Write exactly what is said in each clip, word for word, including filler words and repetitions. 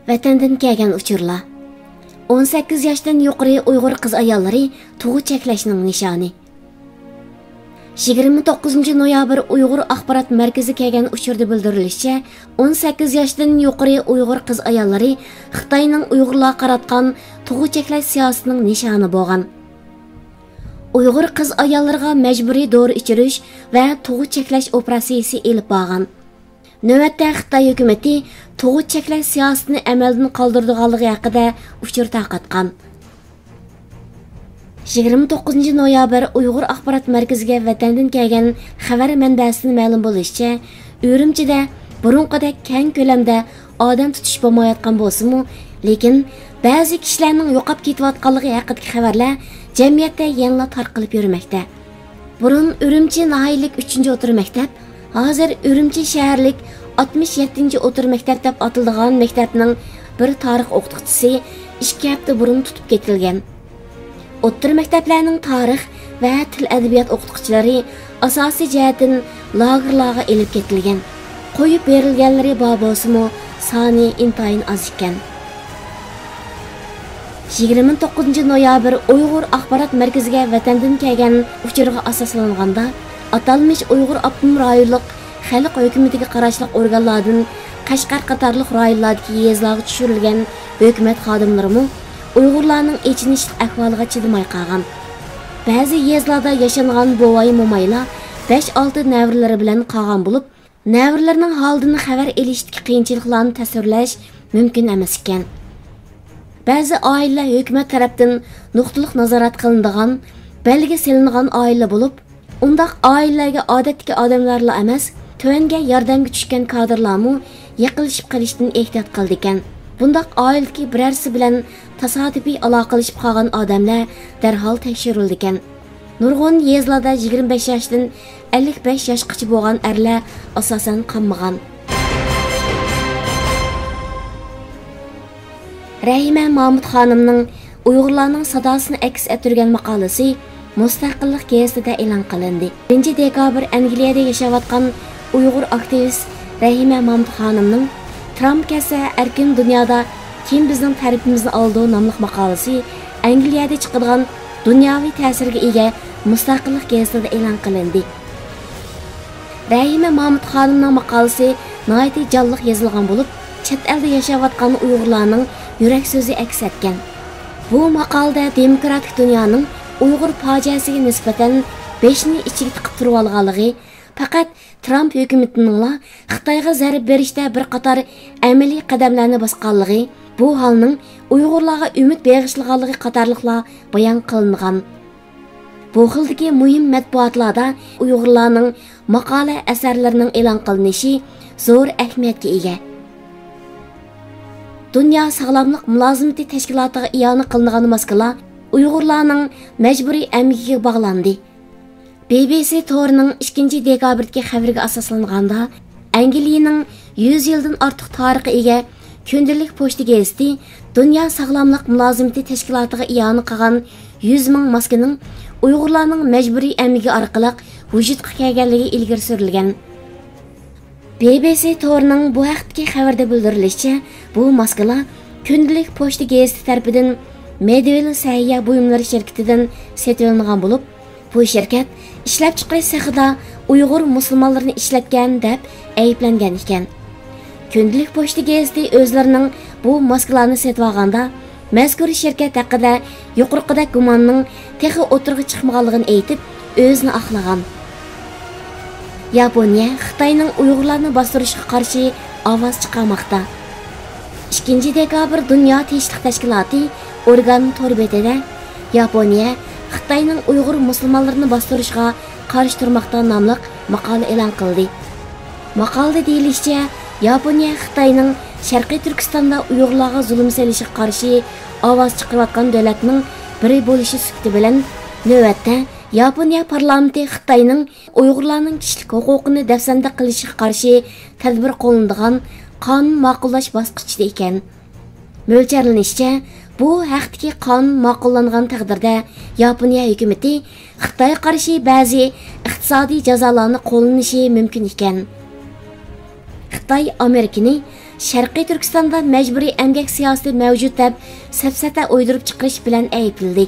ۋەتەندىن كەلگەن ئۇچۇرلار. ئون سەككىز ياشتىن يۇقىرى ئۇيغۇر قىز-ئاياللىرى تۇغۇت چەكلەشنىڭ نىشانى. يىگىرمە توققۇزىنچى نويابىر ئۇيغۇر ئاخبارات مەركىزى كەلگەن ئۇچۇردا بىلدۈرۈلۈشىچە، ئون سەككىز ياشتىن يۇقىرى ئۇيغۇر قىز-ئاياللىرى خىتاينىڭ ئۇيغۇرلارغا قاراتقان تۇغۇت چەكلەش سىياسىتىنىڭ نىشانى بولغان. ئۇيغۇر قىز-ئاياللىرىغا مەجبۇرىي دورا ئىچۈرۈش ۋە تۇغۇت چەكلەش ئوپېراتسىيىسى ئېلىپ بارغان. نۆۋەتتە خىتاي ھۆكۈمىتى تۇغۇت چەكلەش سىياسىتىنى ئەمەلدىن قالدۇرىدىغانلىقى ھەققىدە ئۇچۇر تارقاتقان. يىگىرمە توققۇزىنچى نويابىر ئۇيغۇر ئاخبارات مەركىزىگە ۋەتەندىن كەلگەن خەۋەر مەنبەسىدىن مەلۇم بولۇشىچە، ئۈرۈمچىدە بۇرۇنقىدەك كەڭ كۆلەمدە ئادەم تۇتۇش بولمايۋاتقان بولسىمۇ، لېكىن بەزى كىشىلەرنىڭ يوقاپ كېتىۋاتقانلىقى ھەققىدىكى خەۋەرلەر جەمئىيەتتە يەنىلا تارقىلىپ يۈرمەكتە. بۇرۇن ئۈرۈمچى ناھىيەلىك ئۈچىنچى ئوتتۇرا مەكتەپ، ھازىر ئۈرۈمچى شەھەرلىك ئاتمىش يەتتىنچى ئوتتۇرا مەكتەپ دەپ ئاتىلىدىغان مەكتەپنىڭ بىر تارىخ ئوقۇتقۇچىسى ئىككى ھەپتە بۇرۇن تۇتۇپ كېتىلگەن. ئوتتۇرا مەكتەپلەرنىڭ تارىخ ۋە تىل-ئەدەبىيات ئوقۇتقۇچىلىرى ئاساسىي جەھەتتىن لاگېرلارغا ئېلىپ كېتىلگەن. قويۇپ بېرىلگەنلىرى بار بولسىمۇ، سانى ئىنتايىن ئاز ئىكەن. يىگىرمە توققۇزىنچى نويابىر ئۇيغۇر ئاخبارات مەركىزىگە ۋەتەندىن كەلگەن ئۇچۇرغا ئاساسلانغاندا، ئاتالمىش ئۇيغۇر ئاپتونوم رايونلۇق خەلق ھۆكۈمىتىگە قاراشلىق ئورگانلاردىن قەشقەر قاتارلىق رايونلاردىكى يېزىلارغا چۈشۈرۈلگەن ھۆكۈمەت خادىملىرىمۇ ئۇيغۇرلارنىڭ ئېچىنىشلىق ئەھۋالىغا چىدىماي قالغان. بەزى يېزىلاردا ياشانغان بوۋاي-مومايلار بەش-ئالتە نەۋرىلىرى بىلەن قالغان بولۇپ، نەۋرىلىرىنىڭ ھالىدىن خەۋەر ئېلىشتىكى قىيىنچىلىقلارنى تەسۋىرلەش مۇمكىن ئەمەس ئىكەن. بەزى ئائىلىلەر ھۆكۈمەت تەرەپتىن نۇقتىلىق نازارەت قىلىنىدىغان، بەلگە سېلىنغان ئائىلە بولۇپ، ئۇنداق ئائىلىلەرگە ئادەتتىكى ئادەملەرلا ئەمەس، تۆۋەنگە ياردەمگە چۈشكەن كادىرلارمۇ يېقىنلىشىپ قېلىشتىن ئېھتىيات قىلىدىكەن. بۇنداق ئائىلىدىكى بىرەرسى بىلەن تاسادىپىي ئالاقىلىشىپ قالغان ئادەملەر دەرھال تەكشۈرۈلىدىكەن. نۇرغۇن يېزىلاردا يىگىرمە بەش ياشتىن ئەللىك بەش ياشقىچە بولغان ئەرلەر ئاساسەن قامىغان. رەھىمە مامۇت خانىمنىڭ ئۇيغۇرلارنىڭ ساداسىنى ئەكس ئەتتۈرگەن ماقالىسى مۇستەقىللىق گېزىتىدە ئېلان قىلىندى. بىرىنچى دېكابىر ئەنگلىيەدە ياشاۋاتقان ئۇيغۇر ئاكتىۋىست رەھىمە مامۇت خانىمنىڭ «ترامپ كەلسە، ئەركىن دۇنيادا كىم بىزنىڭ تەرىپىمىزنى ئالىدۇ؟» ناملىق ماقالىسى ئەنگلىيەدە چىقىدىغان دۇنياۋى تەسىرگە ئىگە مۇستەقىللىق گېزىتىدە ئېلان قىلىندى. رەھىمە مامۇت خانىمنىڭ ماقالىسى ناھايىتى جانلىق يېزىلغان بولۇپ، چەت ئەلدە ياشاۋاتقان ئۇيغۇرلارنىڭ يۈرەك سۆزى ئەكس ئەتكەن. بۇ ماقالىدە دېموكراتىك دۇنيانىڭ ئۇيغۇر پاجىئەسىگە نىسبەتەن بېشىنى ئىچىگە تىقىپ تۇرۇۋالغانلىقى، پەقەت ترامپ ھۆكۈمىتىنىڭلا خىتايغا زەربە بېرىشتە بىر قاتار ئەمەلىي قەدەملەرنى باسقانلىقى، بۇ ھالنىڭ ئۇيغۇرلارغا ئۈمىد بېغىشلىغانلىقى قاتارلىقلار بايان قىلىنغان. بۇ خىلدىكى مۇھىم مەتبۇئاتلاردا ئۇيغۇرلارنىڭ ماقالە ئەسەرلىرىنىڭ ئېلان قىلىنىشى زور ئەھمىيەتكە ئىگە. دۇنيا ساغلاملىق مۇلازىمىتى تەشكىلاتىغا ئىئانە قىلىنغان ماسكىلار ئۇيغۇرلارنىڭ مەجبۇرىي ئەمگىكىگە باغلاندى. بى بى سى تورىنىڭ ئىككىنچى دېكابىردىكى خەۋىرىگە ئاساسلانغاندا، ئەنگلىيەنىڭ يۈز يىلدىن ئارتۇق تارىخقا ئىگە كۈندىلىك پوچتا گېزىتى دۇنيا ساغلاملىق مۇلازىمىتى تەشكىلاتىغا ئىئانە قىلغان يۈز مىڭ ماسكىنىڭ ئۇيغۇرلارنىڭ مەجبۇرىي ئەمگىكى ئارقىلىق ۋۇجۇدقا كەلگەنلىكى ئىلگىرى سۈرۈلگەن. بى بى سى تورىنىڭ بۇ ھەقتىكى خەۋىرىدە بىلدۈرۈلۈشىچە، بۇ ماسكىلار كۈندىلىك پوچتا گېزىتى تەرىپىدىن مېدۋىل سەھىيە بۇيۇملىرى شىركىتىدىن سېتىۋېلىنغان بولۇپ، بۇ شىركەت ئىشلەپچىقىرىش سېخىدا ئۇيغۇر مۇسۇلمانلىرىنى ئىشلەتكەن دەپ ئەيىبلەنگەن ئىكەن. كۈندىلىك پوچتا گېزىتى ئۆزلىرىنىڭ بۇ ماسكىلارنى سېتىۋالغاندا، مەزكۇر شىركەت ھەققىدە يۇقىرىقىدەك گۇماننىڭ تېخى ئوتتۇرىغا چىقمىغانلىقىنى ئېيتىپ، ئۆزىنى ئاقلىغان. ياپونىيە خىتاينىڭ ئۇيغۇرلارنى باستۇرۇشىغا قارشى ئاۋاز چىقارماقتا. ئىككىنچى دېكابىر دۇنيا تىنچلىق تەشكىلاتى ئورگان تور بېتىدە، ياپونىيە خىتاينىڭ ئۇيغۇر مۇسۇلمانلىرىنى باستۇرۇشىغا قارشى تۇرماقتا ناملىق ماقالە ئېلان قىلدى. ماقالىدە دېيىلىشىچە، ياپونىيە خىتاينىڭ شەرقىي تۈركىستاندا ئۇيغۇرلارغا زۇلۇم سېلىشىغا قارشى ئاۋاز چىقىرىۋاتقان دۆلەتنىڭ بىرى بولۇشى سۈپىتى بىلەن، نۆۋەتتە ياپونىيە پارلامېنتى خىتاينىڭ ئۇيغۇرلارنىڭ كىشىلىك ھوقۇقىنى دەپسەندە قىلىشىغا قارشى تەدبىر قوللىنىدىغان قانۇن ماقۇللاش باسقۇچىدا ئىكەن. مۆلچەرلىنىشىچە، بۇ ھەقتىكى قانۇن ماقۇللانغان تەقدىردە، ياپونىيە ھۆكۈمىتى خىتايغا قارشى بەزى ئىقتىسادىي جازالارنى قوللىنىشى مۇمكىن ئىكەن. خىتاي ئامېرىكىنى شەرقىي تۈركىستاندا مەجبۇرىي ئەمگەك سىياسىتى مەۋجۇت دەپ سەپسەتە ئويدۇرۇپ چىقىرىش بىلەن ئەيىبلىدى.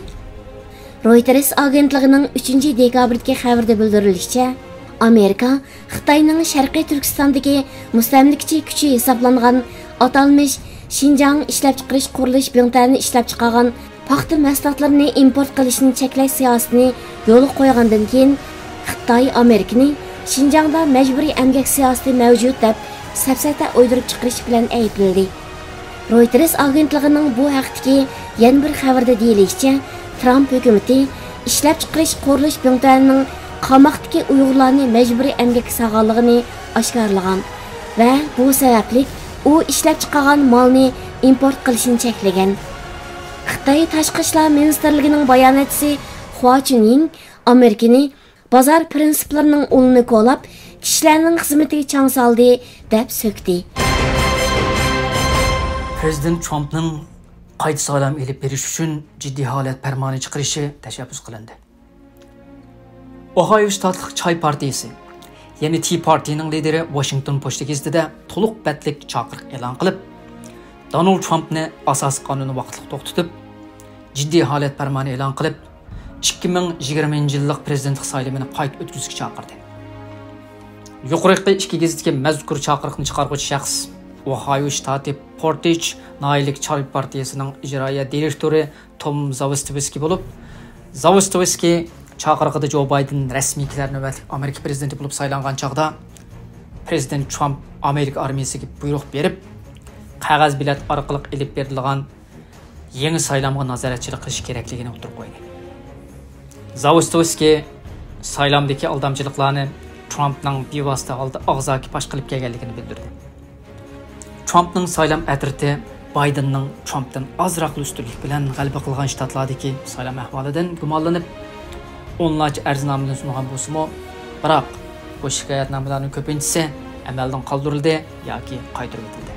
رويتېرس ئاگېنتلىقىنىڭ ئۈچىنچى دېكابىردىكى خەۋىرىدە بىلدۈرۈلۈشىچە، ئامېرىكا خىتاينىڭ شەرقىي تۈركىستاندىكى مۇستەملىكىچى كۈچى ھېسابلانغان ئاتالمىش شىنجاڭ ئىشلەپچىقىرىش قۇرۇلۇش بىڭتۈەنى ئىشلەپچىقارغان پاختا مەھسۇلاتلىرىنى ئىمپورت قىلىشنى چەكلەش سىياسىتىنى يولغا قويغاندىن كېيىن، خىتاي ئامېرىكىنى شىنجاڭدا مەجبۇرىي ئەمگەك سىياسىتى مەۋجۇت دەپ سەپسەتە ئويدۇرۇپ چىقىرىش بىلەن ئەيىبلىدى. رويتېرس ئاگېنتلىقىنىڭ بۇ ھەقتىكى يەنە بىر خەۋىرىدە دېيىلىشىچە، ترامپ ھۆكۈمىتى ئىشلەپچىقىرىش قۇرۇلۇش بىڭتۈەنىنىڭ قاماقتىكى ئۇيغۇرلارنى مەجبۇرىي ئەمگەككە سالغانلىقىنى ئاشكارىلىغان ۋە بۇ سەۋەبلىك ئۇ ئىشلەپچىقارغان مالنى ئىمپورت قىلىشنى چەكلىگەن. خىتاي تاشقى ئىشلار مىنىستىرلىكىنىڭ باياناتچىسى خۇا چۈنيىڭ ئامېرىكىنى بازار پىرىنسىپلىرىنىڭ ئۇلىنى كولاپ، كىشىلەرنىڭ خىزمىتىگە چاڭ سالدى، دەپ سۆكتى. پرېزىدېنت ترامپنىڭ قايتا سايلام ئېلىپ بېرىش ئۈچۈن جىددىي ھالەت پەرمانى چىقىرىشى تەشەببۇس قىلىندى. ئوھايو شتاتلىق چاي پارتىيىسى، يەنى تى پارتىنىڭ لىدىرى ۋاشىنگتون پوچتا گېزىتىدە تولۇق بەتلىك چاقىرىق ئېلان قىلىپ، دونالد ترامپنى ئاساسىي قانۇننى ۋاقىتلىق توختىتىپ، جىددىي ھالەت پەرمانى ئېلان قىلىپ، ئىككى مىڭ يىگىرمىنچى يىللىق پرېزىدېنتلىق سايلىمىنى قايتا ئۆتكۈزۈشكە چاقىردى. يۇقىرىقى ئىككى گېزىتتىكى مەزكۇر چاقىرىقنى چىقارغۇچى شەخس ئوھايو شتاتى پورتىج ناھىيەلىك چاي پارتىيىسىنىڭ ئىجرائىيە دىرېكتورى توم زاۋستۋىسكىي بولۇپ، زاۋستۋىسكىي چاقىرىقىدا جو بايدېن رەسمىي كېلەر نۆۋەتلىك ئامېرىكا پرېزىدېنتى بولۇپ سايلانغان چاغدا، پرېزىدېنت ترامپ ئامېرىكا ئارمىيىسىگە بۇيرۇق بېرىپ، قەغەز بېلەت ئارقىلىق ئېلىپ بېرىلىدىغان يېڭى سايلامغا نازارەتچىلىك قىلىش كېرەكلىكىنى ئوتتۇرىغا قويدى. زاۋستوۋسكىي سايلامدىكى ئالدامچىلىقلارنى ترامپنىڭ بىۋاسىتە ھالدا ئاغزاكى پاش قىلىپ كەلگەنلىكىنى بىلدۈردى. ترامپنىڭ سايلام ئەترىتى بايدېننىڭ ترامپتىن ئازراقلا ئۈستۈنلۈك بىلەن غەلىبە قىلغان شتاتلاردىكى سايلام ئەھۋالىدىن گۇمانلىنىپ، ئونلارچە ئەرزنامىنى سۇنغان بولسىمۇ، بىراق بۇ شىكايەتنامىلەرنىڭ كۆپىنچىسى ئەمەلدىن قالدۇرۇلدى ياكى قايتۇرۇۋېتىلدى.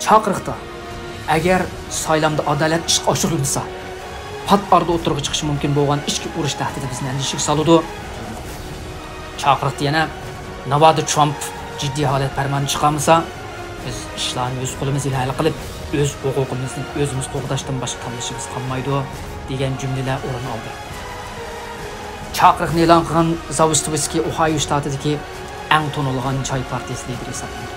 چاقىرىقتا، ئەگەر سايلامدا ئادالەت ئىشقا ئاشۇرۇلمىسا، پات ئارىدا ئوتتۇرىغا چىقىشى مۇمكىن بولغان ئىچكى ئۇرۇش تەھدىتى بىزنى ئەندىشىگە سالىدۇ. چاقىرىقتا يەنە، ناۋادا ترامپ جىددىي ھالەت پەرمانى چىقارمىسا، بىز ئىشلارنى ئۆز قولىمىز ئىلە ھەل قىلىپ، ئۆز ھوقۇقىمىزنى ئۆزىمىز قوغداشتىن باشقا تاللىشىمىز قالمايدۇ، دېگەن جۈملىلەر ئورۇن ئالدى. چاقىرىقنى ئېلان قىلغان زاۋستوۋسكىي ئوھايو شتاتىدىكى ئەڭ تونۇلغان چاي پارتىيىسى لىدىرى ھېسابلىنىدۇ.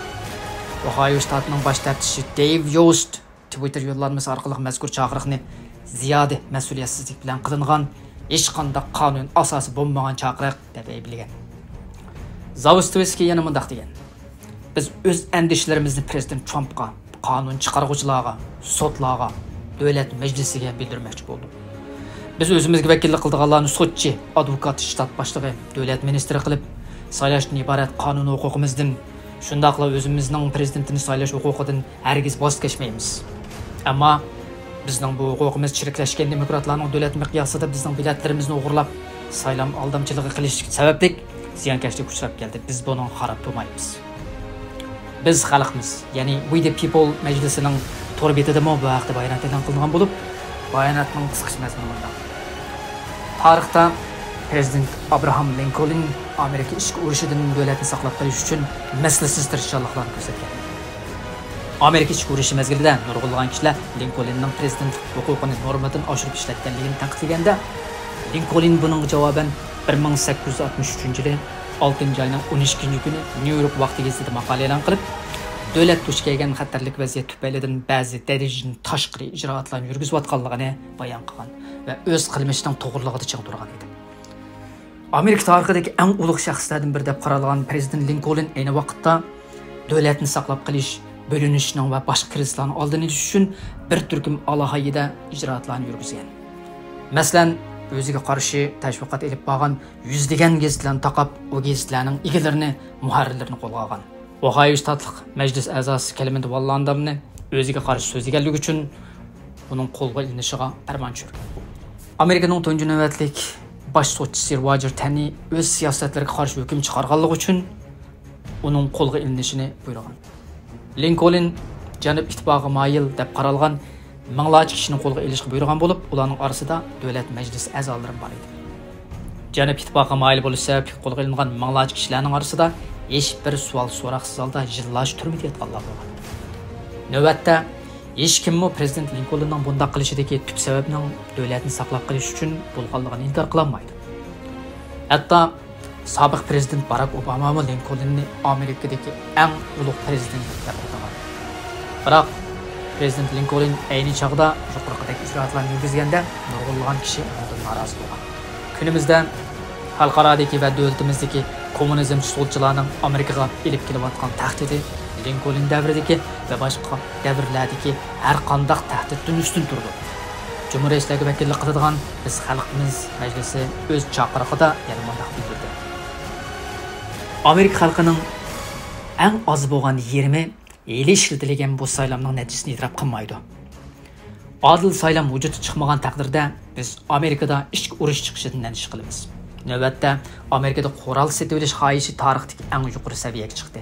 ئوھايو شتاتىنىڭ باش تەپتىشى دېيۋ يوست تىۋىتتېر يوللانمىسى ئارقىلىق مەزكۇر چاقىرىقنى زىيادە مەسئۇلىيەتسىزلىك بىلەن قىلىنغان، ھېچقانداق قانۇن ئاساسى بولمىغان چاقىرىق دەپ ئەيىبلىگەن. زاۋستوۋسكىي يەنە مۇنداق دېگەن: بىز ئۆز ئەندىشىلىرىمىزنى پرېزىدېنت ترامپقا، قانۇن چىقارغۇچىلارغا، سوتلارغا، دۆلەت مەجلىسىگە بىلدۈرمەكچى بولدۇق. بىز ئۆزىمىزگە ۋەكىللىك قىلىدىغانلارنى سوتچى، ئادۋوكات، شتات باشلىقى، دۆلەت مىنىستىرى قىلىپ سايلاشتىن ئىبارەت قانۇن ھوقۇقىمىزدىن، شۇنداقلا ئۆزىمىزنىڭ پرېزىدېنتىنى سايلاش ھوقۇقىدىن ھەرگىز ۋاز كەچمەيمىز. ئەمما بىزنىڭ بۇ ھوقۇقىمىز چىرىكلەشكەن دېموكراتلارنىڭ دۆلەت مىقياسىدا بىزنىڭ بېلەتلىرىمىزنى ئوغرىلاپ، سايلام ئالدامچىلىقى قىلىش سەۋەبلىك زىيانكەشلىككە ئۇچراپ كەلدى. بىز بۇنىڭغا قاراپ تۇرمايمىز. بىز خەلقمىز، يەنى We the People مەجلىسىنىڭ تور بېتىدىمۇ بۇ ھەقتە بايانات ئېلان قىلىنغان بولۇپ، باياناتنىڭ قىسقىچە مەزمۇنى مۇنداق: تارىختا پرېزىدېنت ئابراھام لىنكولن ئامېرىكا ئىچكى ئۇرۇشىدىن دۆلەتنى ساقلاپ قېلىش ئۈچۈن مىسلىسىز تىرىشچانلىقلارنى كۆرسەتكەن. ئامېرىكا ئىچكى ئۇرۇشى مەزگىلىدە نۇرغۇنلىغان كىشىلەر لىنكولننىڭ پرېزىدېنتلىق ھوقۇقىنى نورمىدىن ئاشۇرۇپ ئىشلەتكەنلىكىنى تەنقىدلىگەندە، لىنكولن بۇنىڭغا جاۋابەن بىر مىڭ سەككىز يۈز ئاتمىش ئۈچىنچى يىلى ئالتىنچى ئاينىڭ ئون ئىككىنچى كۈنى نيۇ يورك ۋاقتى گېزىتىدە ماقالە ئېلان قىلىپ، دۆلەت دۇچ كەلگەن خەتەرلىك ۋەزىيەت تۈپەيلىدىن بەزى دەرىجىدىن تاشقىرى ئىجرائاتلارنى يۈرگۈزۈۋاتقانلىقىنى بايان قىلغان ۋە ئۆز قىلمىشىنىڭ توغرىلىقىدا چىڭ تۇرغان ئىدى. ئامېرىكا تارىخىدىكى ئەڭ ئۇلۇغ شەخسلەردىن بىرى دەپ قارالغان پرېزىدېنت لىنكولن ئەينى ۋاقىتتا دۆلەتنى ساقلاپ قېلىش، بۆلۈنۈشنىڭ ۋە باشقا كىرىزىسلارنىڭ ئالدىنى ئېلىش ئۈچۈن بىر تۈركۈم ئالاھىدە ئىجرائاتلارنى يۈرگۈزگەن. مەسىلەن، ئۆزىگە قارشى تەشۋىقات ئېلىپ بارغان يۈزلىگەن گېزىتلەرنى تاقاپ، ئۇ گېزىتلەرنىڭ ئىگىلىرىنى، مۇھەررىرلىرىنى قولغا ئالغان. ئوھايو شتاتلىق مەجلىس ئەزاسى كلېمېنت ۋان لاندامنى ئۆزىگە قارشى سۆزلىگەنلىكى ئۈچۈن ئۇنىڭ قولغا ئېلىنىشىغا پەرمان چۈشۈرگەن. ئامېرىكىنىڭ تۇنجى نۆۋەتلىك باش سوتچىسى روجېر تەننى ئۆز سىياسەتلىرىگە قارشى ھۆكۈم چىقارغانلىقى ئۈچۈن ئۇنىڭ قولغا ئېلىنىشىنى بۇيرۇغان. لىنكولن جەنۇب ئىتتىپاقىغا مايىل دەپ قارالغان مىڭلارچە كىشىنى قولغا ئېلىشقا بۇيرۇغان بولۇپ، ئۇلارنىڭ ئارىسىدا دۆلەت مەجلىسى ئەزالىرىمۇ بار ئىدى. جەنۇب ئىتتىپاقىغا مايىل بولۇش سەۋەبلىك قولغا ئېلىنغان مىڭلارچە كىشىلەرنىڭ ئارىسىدا ھېچ بىر سوئال سوراقسىز ھالدا يىللارچە تۈرمىدە ياتقانلار بولغان. نۆۋەتتە، ھېچكىممۇ پىرېزىدېنت لىنكولننىڭ بۇنداق قىلىشىدىكى تۈپ سەۋەبنىڭ دۆلەتنى ساقلاپ قېلىش ئۈچۈن بولغانلىقىنى ئىنكار قىلالمايدۇ. ھەتتا سابىق پىرېزىدېنت باراك ئوبامامۇ لىنكولننى ئامېرىكىدىكى ئەڭ ئۇلۇغ پىرېزىدېنت دەپ ئاتىغان. بىراق، پىرېزىدېنت لىنكولن ئەينى چاغدا يۇقىرىقىدەك ئىجرائاتلارنى يۈرگۈزگەندە، نۇرغۇنلىغان كىشى ئۇنىڭدىن نارازى بولغان. كۈنىمىزدە خەلقئارادىكى ۋە دۆلىتىمىزدىكى كوممۇنىزمچى سولچىلارنىڭ ئامېرىكىغا ئېلىپ كېلىۋاتقان تەھدىتى لىنكولن دەۋرىدىكى ۋە باشقا دەۋرلەردىكى ھەر قانداق تەھدىتتىن ئۈستۈن تۇرىدۇ. جۇمھۇرىيەتچىلەرگە ۋەكىللىك قىلىدىغان بىز خەلقىمىز مەجلىسى ئۆز چاقىرىقىدا يەنە مۇنداق بىلدۈردى: ئامېرىكا خەلقىنىڭ ئەڭ ئاز بولغان يېرىمى ھېلى ئىشلىتىلگەن بۇ سايلامنىڭ نەتىجىسىنى ئېتىراپ قىلمايدۇ. ئادىل سايلام ۋۇجۇدقا چىقمىغان تەقدىردە، بىز ئامېرىكىدا ئىچكى ئۇرۇش چىقىشىدىن ئەندىشە قىلىمىز. نۆۋەتتە، ئامېرىكىدا قورال سېتىۋېلىش خاھىشى تارىختىكى ئەڭ يۇقىرى سەۋىيەگە چىقتى.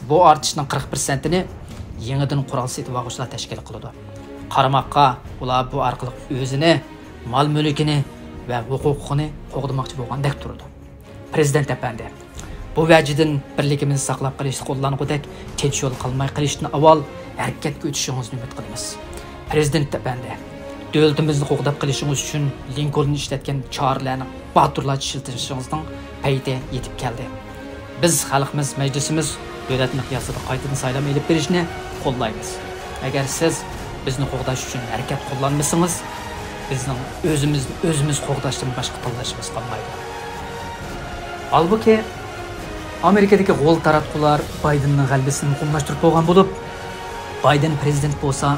بۇ ئارتىشنىڭ قىرىق پىرسەنتىنى يېڭىدىن قورال سېتىۋالغۇچىلار تەشكىل قىلىدۇ. قارىماققا، ئۇلار بۇ ئارقىلىق ئۆزىنى، مال-مۈلكىنى ۋە ھوقۇقىنى قوغدىماقچى بولغاندەك تۇرىدۇ. پىرېزىدېنت ئەپەندى، بۇ ۋەجىدىن بىرلىكىمىزنى ساقلاپ قېلىشتا قوللانغۇدەك تىنچ يول قالماي قېلىشتىن ئاۋۋال ھەرىكەتكە ئۆتۈشىڭىزنى ئۈمىد قىلىمىز. پىرېزىدېنت ئەپەندى، دۆلىتىمىزنى قوغداپ قېلىشىڭىز ئۈچۈن لىنكولن ئىشلەتكەن چارىلەرنى باتۇرلارچە ئىشلىتىشىڭىزنىڭ پەيتى يېتىپ كەلدى. بىز خەلقىمىز مەجلىسىمىز دۆلەت مىقياسىدا قايتىدىن سايلام ئېلىپ بېرىشنى قوللايمىز. ئەگەر سىز بىزنى قوغداش ئۈچۈن ھەرىكەت قوللانمىسىڭىز، بىزنىڭ ئۆزىمىزنى ئۆزىمىز قوغداشتىن باشقا تاللىشىمىز قالمايدۇ. ھالبۇكى، ئامېرىكىدىكى غول تاراتقۇلار بايدېننىڭ غەلىبىسىنى مۇقىملاشتۇرۇپ بولغان بولۇپ، بايدېن پىرېزىدېنت بولسا،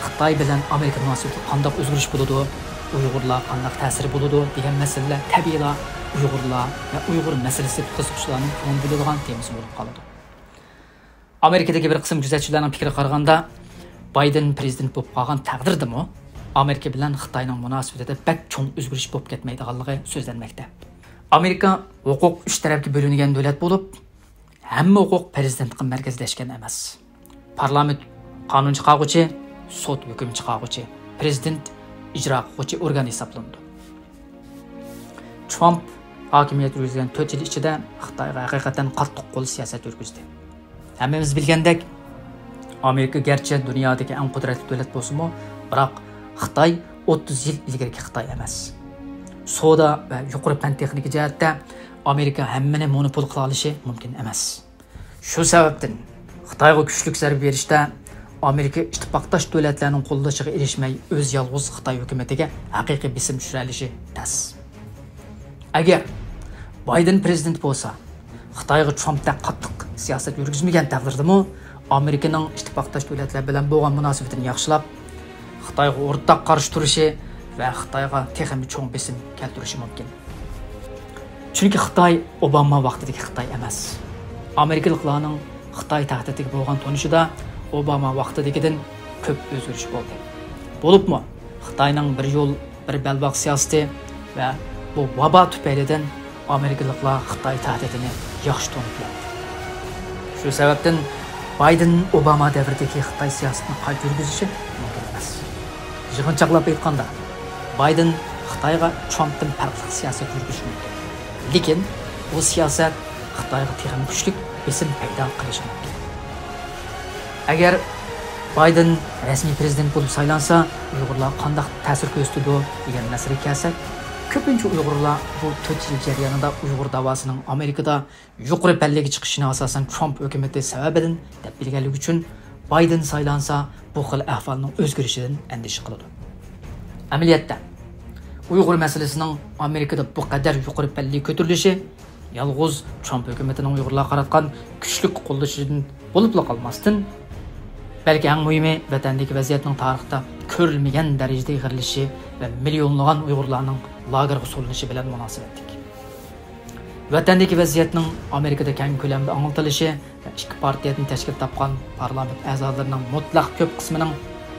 خىتاي بىلەن ئامېرىكا مۇناسىۋىتىدە قانداق ئۆزگىرىش بولىدۇ، ئۇيغۇرلار قانداق تەسىر بولىدۇ دېگەن مەسىلىلەر تەبىئىيلا ئۇيغۇرلار ۋە ئۇيغۇر مەسىلىسى قىزىققۇچىلارنىڭ كۆڭلىنى بۆلىدىغان تېمىسى بولۇپ قالىدۇ. ئامېرىكىدىكى بىر قىسىم كۆزەتچىلەرنىڭ پىكرىگە قارىغاندا، بايدېن پىرېزىدېنت بولۇپ قالغان تەقدىردىمۇ، ئامېرىكا بىلەن خىتاينىڭ مۇناسىۋىتىدە بەك چوڭ ئۆزگىرىش بولۇپ كەتمەيدىغانلىقى سۆزلەنمەكتە. ئامېرىكا ھوقۇق ئۈچ تەرەپكە بۆلۈنگەن دۆلەت بولۇپ، ھەممە ھوقۇق پىرېزىدېنتقا مەركەزلەشكەن ئەمەس. پارلامېنت قانۇن چىقارغۇچى، سوت ھۆكۈم چىقارغۇچى، پىرېزىدېنت ئىجرا قىلغۇچى ئورگان ھېسابلىنىدۇ. ترامپ ھاكىمىيەت يۈرگۈزگەن تۆت يىل ئىچىدە خىتايغا ھەقىقەتەن قاتتىق قول سىياسەت يۈرگۈزدى. ھەممىمىز بىلگەندەك، ئامېرىكا گەرچە دۇنيادىكى ئەڭ قۇدرەتلىك دۆلەت بولسىمۇ، بىراق خىتاي ئوتتۇز يىل ئىلگىرىكى خىتاي ئەمەس. سودا ۋە يۇقىرى پەن تېخنىكا جەھەتتە ئامېرىكا ھەممىنى مونوپول قىلالىشى مۇمكىن ئەمەس. شۇ سەۋەبتىن، خىتايغا كۈچلۈك زەربە بېرىشتە ئامېرىكا ئىتتىپاقداش دۆلەتلەرنىڭ قوللىشىغا ئېرىشمەي، ئۆزى يالغۇز خىتاي ھۆكۈمىتىگە ھەقىقىي بېسىم چۈشۈرەلىشى تەس. ئەگەر بايدېن پىرېزىدېنت بولسا، خىتايغا ترامپتەك قاتتىق سىياسەت يۈرگۈزمىگەن تەقدىردىمۇ، ئامېرىكىنىڭ ئىتتىپاقداش دۆلەتلەر بىلەن بولغان مۇناسىۋىتىنى ياخشىلاپ، خىتايغا ئورتاق قارشى تۇرۇشى ۋە خىتايغا تېخىمۇ چوڭ بېسىم كەلتۈرۈشى مۇمكىن. چۈنكى خىتاي ئوباما ۋاقتىدىكى خىتاي ئەمەس. ئامېرىكىلىقلارنىڭ خىتاي تەھدىتىگە بولغان تونۇشىدا ئوباما ۋاقتىدىكىدىن كۆپ ئۆزگىرىش بولدى. بولۇپمۇ خىتاينىڭ بىر يول، بىر بەلباغ سىياسىتى ۋە بۇ ۋابا تۈپەيلىدىن ئامېرىكىلىقلار خىتاي تەھدىتىنى ياخشى تونۇپ يەتتى. شۇ سەۋەبتىن بايدېن ئوباما دەۋرىدىكى خىتاي سىياسىتىنى قايتا يۈرگۈزۈشى مۇمكىن ئەمەس. يىغىنچاقلاپ ئېيتقاندا، بايدېن خىتايغا ترامپتىن پەرقلىق سىياسەت يۈرگۈزۈشى مۇمكىن. لېكىن بۇ سىياسەت خىتايغا تېخىمۇ كۈچلۈك بېسىم پەيدا قىلىشى مۇمكىن. ئەگەر بايدېن رەسمىي پىرېزىدېنت بولۇپ سايلانسا، ئۇيغۇرلار قانداق تەسىر كۆرسىتىدۇ دېگەن مەسىلىگە كەلسەك، كۆپىنچە ئۇيغۇرلار بۇ تۆت يىل جەريانىدا ئۇيغۇر داۋاسىنىڭ ئامېرىكىدا يۇقىرى پەللىگە چىقىشىنى ئاساسەن ترامپ ھۆكۈمىتى سەۋەبىدىن دەپ بىلگەنلىكى ئۈچۈن، بايدېن سايلانسا، بۇ خىل ئەھۋالنىڭ ئۆزگىرىشىدىن ئەندىشە قىلىدۇ. ئەمەلىيەتتە، ئۇيغۇر مەسىلىسىنىڭ ئامېرىكىدا بۇ قەدەر يۇقىرى پەللىگە كۆتۈرۈلۈشى يالغۇز ترامپ ھۆكۈمىتىنىڭ ئۇيغۇرلارغا قاراتقان كۈچلۈك قوللىشىدىن بولۇپلا قالماستىن، بەلكى ئەڭ مۇھىمى، ۋەتەندىكى ۋەزىيەتنىڭ تارىختا كۆرۈلمىگەن دەرىجىدە ئېغىرلىشىشى ۋە مىليونلىغان ئۇيغۇرلارنىڭ لاگېرغا سولىنىشى بىلەن مۇناسىۋەتلىك. ۋەتەندىكى ۋەزىيەتنىڭ ئامېرىكىدا كەڭ كۆلەمدە ئاڭلىتىلىشى ۋە ئىككى پارتىيەدىن تەشكىل تاپقان پارلامېنت ئەزالىرىنىڭ مۇتلەق كۆپ قىسمىنىڭ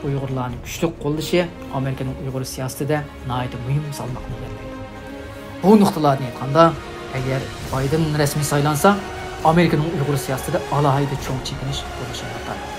ئۇيغۇرلارنى كۈچلۈك قوللىشى ئامېرىكىنىڭ ئۇيغۇر سىياسىتىدە ناھايىتى مۇھىم سالماقنى ئىگىلەيدۇ. بۇ نۇقتىلاردىن ئېيتقاندا، ئەگەر بايدېن رەسمىي سايلانسا، ئامېرىكىنىڭ ئۇيغۇر سىياسىتىدە ئالاھىدە چوڭ چېكىنىش بولۇشى مۇمكىن.